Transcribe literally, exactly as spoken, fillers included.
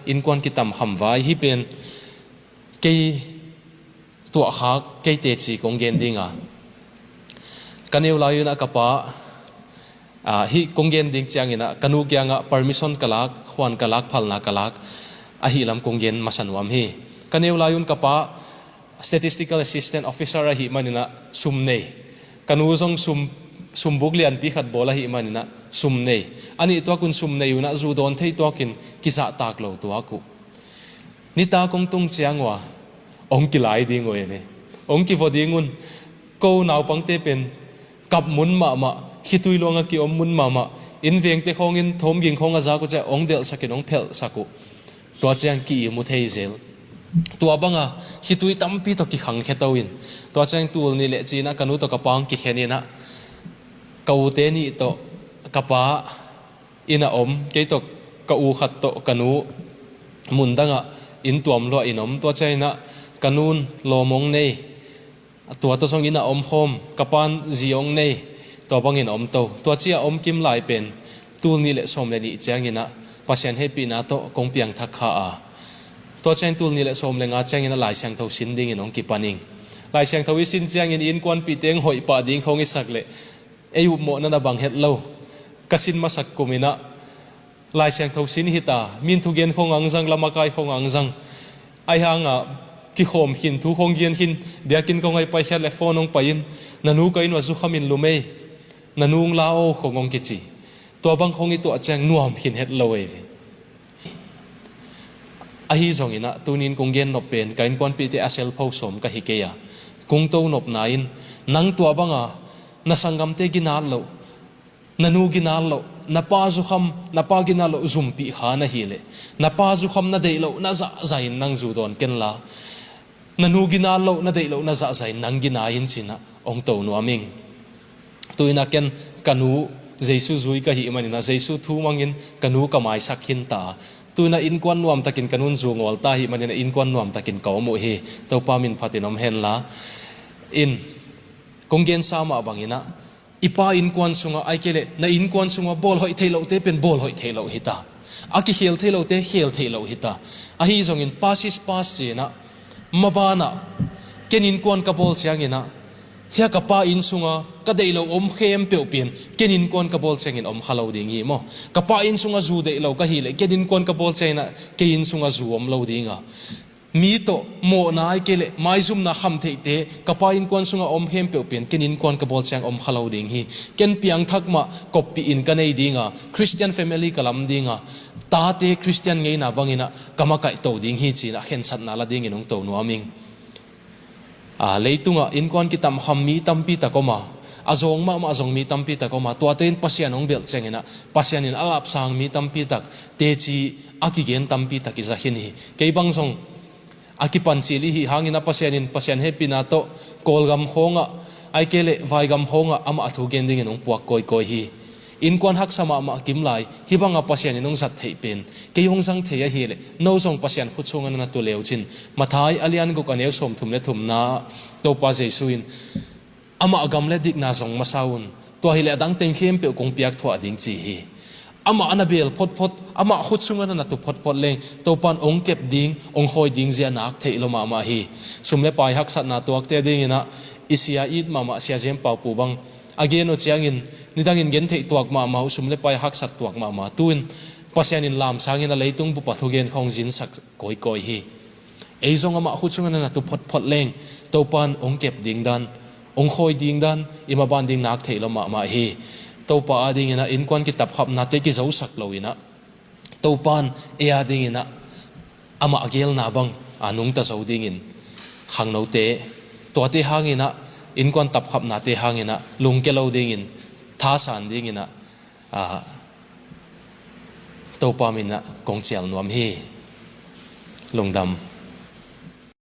Innkuan kitamkham vai hi pen kei tuahkhak kei teci kong gen dinga, ka neu lai-un ah ka pa, ah, hih kong gen ding ciangin ah ka nu kiangah permission ka lak, khuan ka lak, phalna ka lak, ahi lam kong gen masa nuam hi. Ka neu lai-un ka pa statistical assistant officer ahih manin ah sum nei. Ka nu zong sum, sumbuk lianpi khat bawl ahih manin ah sum nei. A nih tuakun sum nei un ah zu dawn thei tuakin kizahtak lo tuak uh. Nitak hong tung ciang uh a hong kilai ding uh ei ve. Hong kivaw ding un, ko naupangte pen kap mun mahmah, khitui luangah kiom mun mahmah, inn vengte khawngin thawmging khawng a zak uh ciah hong delhsakin hong phelhsak uh. Tua ciang ki-im uh thei zel. Tua banga khitui tampi tawh kikhangkhia to in, tua ciang tul nih leh ci-in ah ka nu tawh ka pa hong kikhen in ah, ka ute nih tawh ka pa inn ah om, kei tawh ka u khat tawh ka nu mun dangah inn tuam luah in om. Tua ciangin ah ka nun lawm hong nei, tua tawh zong inn ah om khawm, ka pan zi hong nei, tua bangin om to. Tua ci-a om kim lai pen tul nih leh sawm leh nih ciangin ah Pasian hehpihna tawh kong piangthak kha a, tua ciang tul nih leh sawm leh nga ciangin ah Lai Siangtho sin dingin hong kipan ing. Lai Siangtho i sin ciangin i innkuanpihte hong hoih pah ding khawng i sak leh ei upmawhna na bang het lo. Ka sin masak kumin ah Lai Siangtho sin hi ta, min thugen khawng ang zang, lamakai khawng ang zang. Ahi hangah kikhawm khin, thu khawng gen khin, biakinn khawng ai paikhiat leh phone hong pai-in, na nu ka inn uah zukham in lum ei, na nu hong la aw khawng hong kici. Tua bang khawng i tuah ciang nuam khin het lo ei ve. Ahi zongin ah tuni-in kong gen nop pen ka innkuanpihte a selpho sawm ka hi kei a, kong to nopna in, nang tua banga na sanggamte ginat loh, na nu ginat loh, na pa zukham, na pa ginat loh zumpih kha na hi leh, na pa zukham na deih loh na zahzah in nang zu dawn ken la, na nu ginat loh na deih loh na zahzah in nang gina in ci-in ah hong to nuam ing. Tu-in ah ken ka nu Jesu zui ka hih manin ah Jesu thu mangin ka nu ka maisak khin ta. Tu-in ah innkuan nuamtakin ka nun zu ngawl ta ahih manin ah innkuan nuamtakin ka om uh hi. Topa min phatin om hen la. In, kong gensa mah bangin ah i pa innkuan sungah, ahih kei leh na innkuan sungah bawl hoih theih lohte pen bawl hoih theih loh hi ta. A kikhel thei lohte khel theih loh hi ta. Ahi zongin past is past ci-in ah, mabanah ken innkuan ka bawl ciangin ah, hia ka pa inn sungah ka deih loh om khempeuh pen ken innkuan ka bawl ciangin om kha lo ding hi maw. Ka pa inn sungah zu deih lo ka hih leh ken innkuan ka bawl ciangin ah kei inn sungah zu om lo ding a, mi tawh mawhna ahih kei leh maizumna kham theihte ka pa innkuan sungah om khempeuh pen ken innkuan ka bawl ciang om kha lo ding hi. Ken piangthak mah koppih in ka nei ding a, Christian family ka lam ding a, tate Christian ngeina bangin ah ka makaih to ding hi ci-in ah khensatna la dingin hong to nuam ing. A, leitungah innkuan kitamkham mi tampi tak om a, a zawng mahmah a zong mi tampi tak om a, tuate in Pasian hong belh ciangin ah Pasian in a lapsang mi tampi tak, teci a kigen tampi tak i za khin hi. Kei bang zong a kipancil i hih hangin ah Pasian in Pasian hehpihna tawh Kawlgam khawngah, ahih kei leh Vaigam khawngah amah a thu gen dingin hong puak kawikawi hi. Innkuan haksa mahmah kim lai, hih bangah Pasian in hong zat theih pen kei hong zang thei ahih leh no zong Pasian khut sungah na na tu le uh cin. Matthai a lian guk a neu sawmthum leh thumna, Topa Jesu in, amah gam leh dikna zong masa un, tua hileh a dang teng khempeuh kong piak thuah ding ci hi. Amah a na bel photphot, amah khut sungah na na tu photphot leng Topa in hong kep ding, hong khawi ding zia nak theih lo mahmah hi. Sum leh pai haksatna tuakte dingin ah i sia it mahmah Sia Zem Pau Pu bang a gen uh ciangin, nidangin gen theih tuak mahmah uh, sum leh pai haksat tuak mahmah. Tu-in Pasian in lamsangin a leitung bup a thugen khawng zinsak kawikawi hi. Ei zong amah khut sungah na na tu photphot leng Topa in hong kep ding dan, hong khawi ding dan i maban ding nak theih lo mahmah hi. Topa adingin ah innkuan kitapkhapnate kizosak loin ah, Topa in ei adingin ah amah a gelna bang a nungta zo dingin, khangnote, tuate hangin ah, innkuan tapkhapnate hangin ah lungke lo dingin, thasan dingin ah, a, Topa min ah kong cial nuam hi. Lungdam.